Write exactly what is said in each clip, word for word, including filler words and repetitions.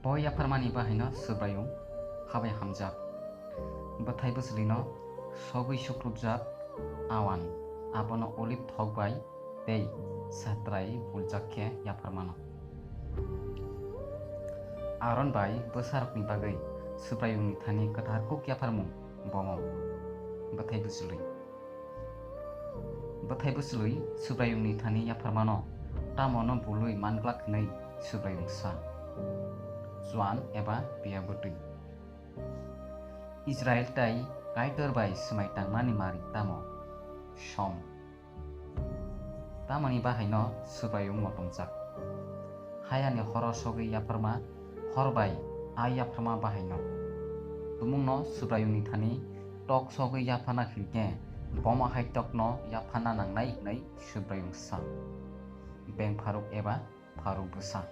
Bo yapharmani bahaino Subraiyung habai hamjak. Bwthai bwchwlwino sogwi sukrupjak awan, abono olib thok bai tei satrai buljak khe yapharmano. Aron bai bwsarokni bagwi Subraiyungni thani kwthar kuk yapharmung bomo. Bwthai bwchwlwi. Bwthai bwchwlwi Subraiyungni thani yapharmano, tamo no bului manglak hwnwi Subraiyung sa. Chuan eba piya bwtwi. Israel tei Kaitor bai swmai tangmani mari tamo? Som. Tamoni bahaino Subraiyung motomjak. Hayani horo sogwi yapharma, hor bai a yapharma bahaino. Tumungno Subraiyungni thani tok sogwi yapharna hinkhe, bomo hai tokno yapharna nangnai hwnwi Subraiyung sa. Beng pharuk eba pharuk bwsa.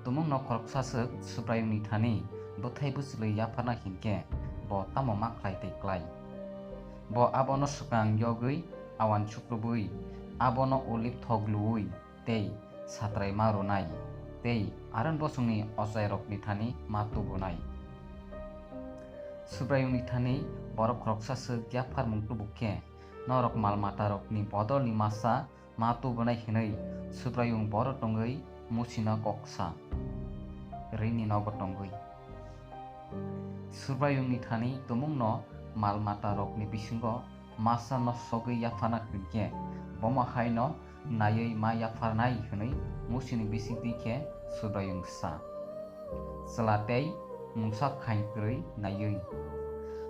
Tumungno khoroksa swk Subraiyungni thani bwthai bwchwlwi yapharna hinkhe, bo tamo ma khlai tei klai? Bo abono swkang yogwi, awan sukrubwi, abono olib thok luwi tei satrai ma rwnai, tei Aron bosongni ochairokni thani ma tubunai. Subraiyungni thani borok khoroksa swk yapharmung tubuk khe, norok mal matarokni bodolni masa ma tubunai hwnwi Subraiyung boro tongwi Musino kok sa. Rini nogo tongwi. Subraiyungni thani tumungno mal matarokni bisingo masa no sogwi yapharna hinkhe, bomo haino naiwi ma yapharnai hwnwi Musini bisingtwi khe Subraiyung sa. Chwla tei mungsa khain kwrwi naiwi.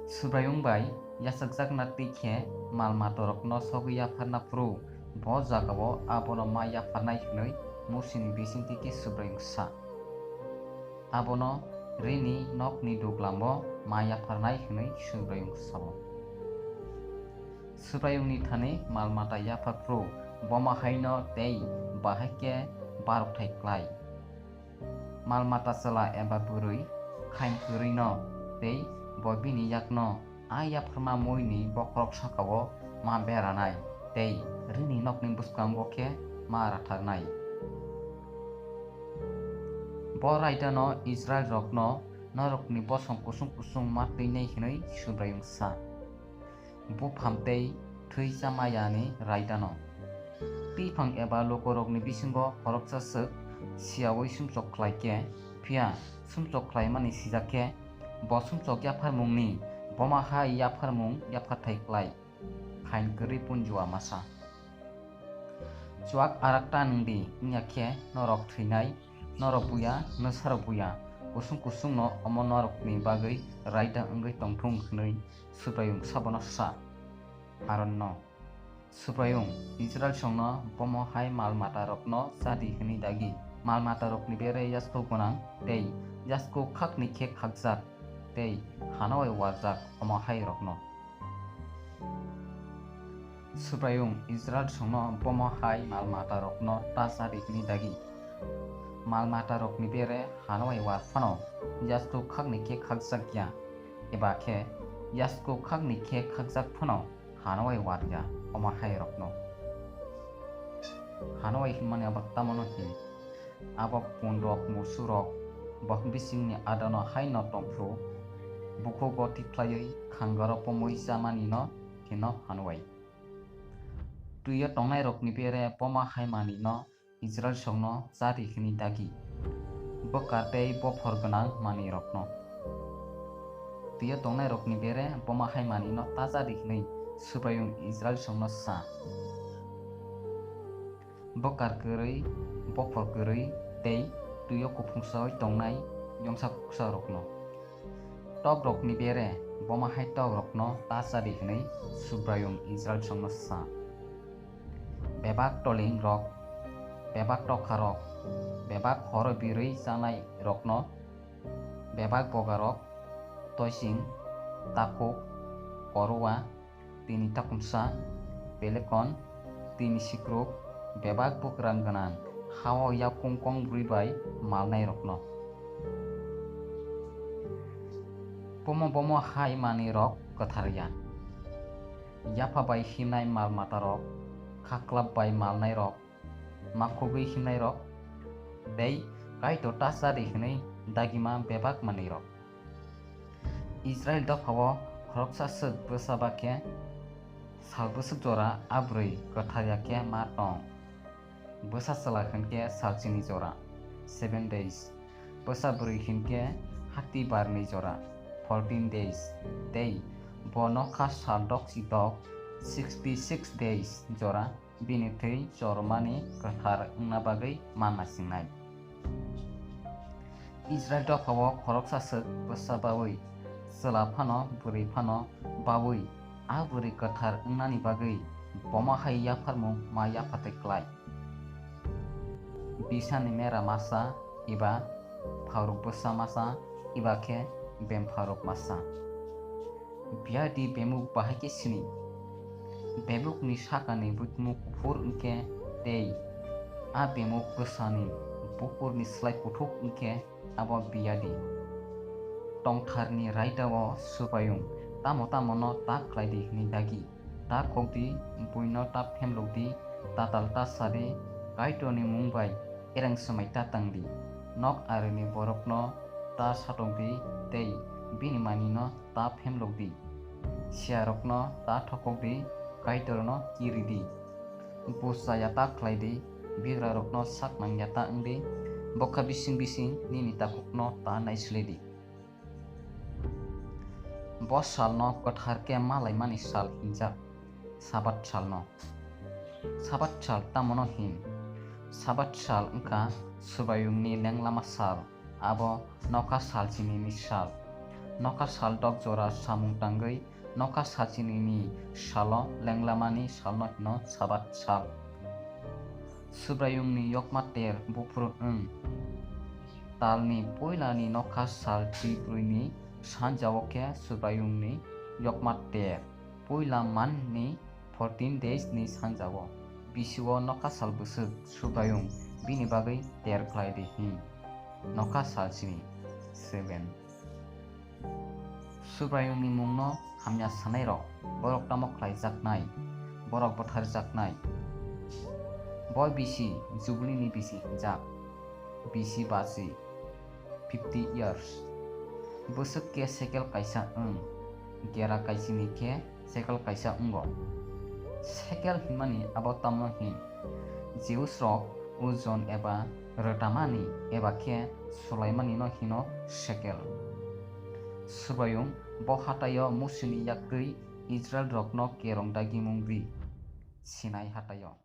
Subraiyung bai yachakjakna twi khe mal matarokno sogwi yapharna phuru bo jagao abono ma yapharnai hwnwi Musini bisingtwi khe Subraiyung sa. Abono rini nokni duglamo ma yapharnai hwnwi Subraiyung sao. Subraiyungni thani mal mata yaphar phuru bomo haino tei bahai khe barokthai klai. Mal mata chwla eba bwrwi khain kwrwino tei bo bini yakno a yapharma muini bokhorok sakao ma beranai tei rini nokni bwskango khe ma ratharnai. Bo raidano Israilrokno norokni bosong kusung kusung ma twinai hwnwi Subraiyung sa. Buphang tei thwi chamayani raidano. Twiphang eba lukurokni bisingo khoroksa swk siyaui sumsok khlai khe, phiya sumsok khlaimani sijak khe, bo sumsok yapharmungni boma hai yapharmung yapharthai klai, khain kwrwi punjua masa. Chuak arakta nwng di, wngya khe norok thwinai, norok buya, nwsarok buya, kusung kusungno omo norokni bagwi raida wngwi tongthung hwnwi Subraiyung sabono sa. Aronno. Subraiyung Israilsongno bomo hai mal matarokno cha di hwnwi dagi. Mal matarokni bere yasku gwnang tei yasku khakni khe khakjak tei hano bai warjak omo hai rokno. Subraiyung Israilsongno bomo hai mal matarokno ta cha di hwnwi dagi. Mal matarokni bere hano bai war phano yasku khakni khe khakjak ya, eba khe yasku khakni khe khakjak phano hano bai war ya, omo hai rokno. Hano bai hwnmani abo tamo no hin? Abo punrok, musurok, bohok bisingni adano haino tongphru, bukhugo tikhlaiwi khangaro pomwi chamanino hino hano bai. Twio tongnairokni bere boma hai manwino Israilsongno cha di hwnwi dagi. Bwkar tei bophor gwnang manwirokno. Twio tongnairokni bere boma hai manwino ta cha di hwnwi Subraiyung Israilsongno sa. Bwkar kwrwi, bophor kwrwi tei twio kuphungsaui tongnai yongsa kuksarokno. Tokrokni bere boma hai tokrokno ta cha di hwnwi Subraiyung Israilsongno sa. Bebak tolingrok, bebak tokharok, bebak horo birwi chanairokno, bebak bogarok, toising, takhuk, koroa, tini takhumsa, pelekon, tini sikruk, bebak bwkrang gwnang, ha-o yakung kong bwrwi bai malnairokno. Bomo bomo hai manwirok kwthar ya. Yapha bai himnai mal matarok, khaklap bai malnairok, makhugwi himnairok, tei Kaitor ta cha di hwnwi dagima bebak manwirok. Israil dophao khoroksa swk bwsa ba khe sal bwswk jora a bwrwi kwthar ya khe ma tong. Bwsa chwla hwn khe sal chini jora, seven days. Bwsa bwrwi hwn khe hati barni jora, fourteen days. Tei bo nokha sal doksi dok, sixty six days jora bini thwi chormani kwthar wngna bagwi ma naisingnai. Israil dophao khoroksa swk bwsa baui, chwla phano bwrwi phano baui, a bwrwi kwthar wngnani bagwi bomo hai yapharmung ma yaphatwi klai. Bisani mera masa eba pharuk bwsa masa eba khe bempharuk masa. Biyadi bemuk bahai khe sini. Bemukni sakani bukmuk kuphur wngkhe tei a bemuk bwsani bukurni slai kuthuk wngkhe abo biyadi. Tongtharni raidao Subraiyung tamo tamo no ta khlai di hwnwi dagi. Ta khok di, buino ta phemlok di, tatal ta sa di, Kaitorni mung bai ereng swmai ta tang di. Nok arini borokno ta satok di tei bini manwino ta phemlok di. Siyarokno ta thokok di, Kaitorno kiri di. Buchaya ta khlai di, bigrarokno sak nangya ta wng di, bokha bising bising nini takhukno ta naisle di. Bo salno kwthar khe ma laimani sal hinjak, Sabat salno. Sabat sal tamono hin? Sabat sal wngkha Subraiyungni lenglama sal, abo nokha sal chinini sal. Nokha sal dok jora samung tangwi nokha sal chinini salo lenglamani salno hino Sabat sal. Subraiyungni yokma ter buphuru wng. Talni puilani nokha sal twi brwini sanjao khe Subraiyungni yokma ter, puila manni fourteen days ni sanjao. Bisio nokha sal bwswk Subraiyung bini bagwi ter khlai di hin. Nokha sal chini, seven. Subraiyungni mungno hamya sanairok, borok tamo khlaijaknai, borok butharjaknai. Bo bisi, Jubilini bisi hinjak, bisi bachi, fifty years. Bwswk khe sekel kaisa wng, gera kaisini khe sekel kaisa wngo. Sekel hinmani abo tamo hin? Jews rok ojon eba rwtamani eba khe swlaimanino hino sekel. Subraiyung bo hataio Musini yaktwi Israilrokno kerong dagimung ri, Sinai hataio.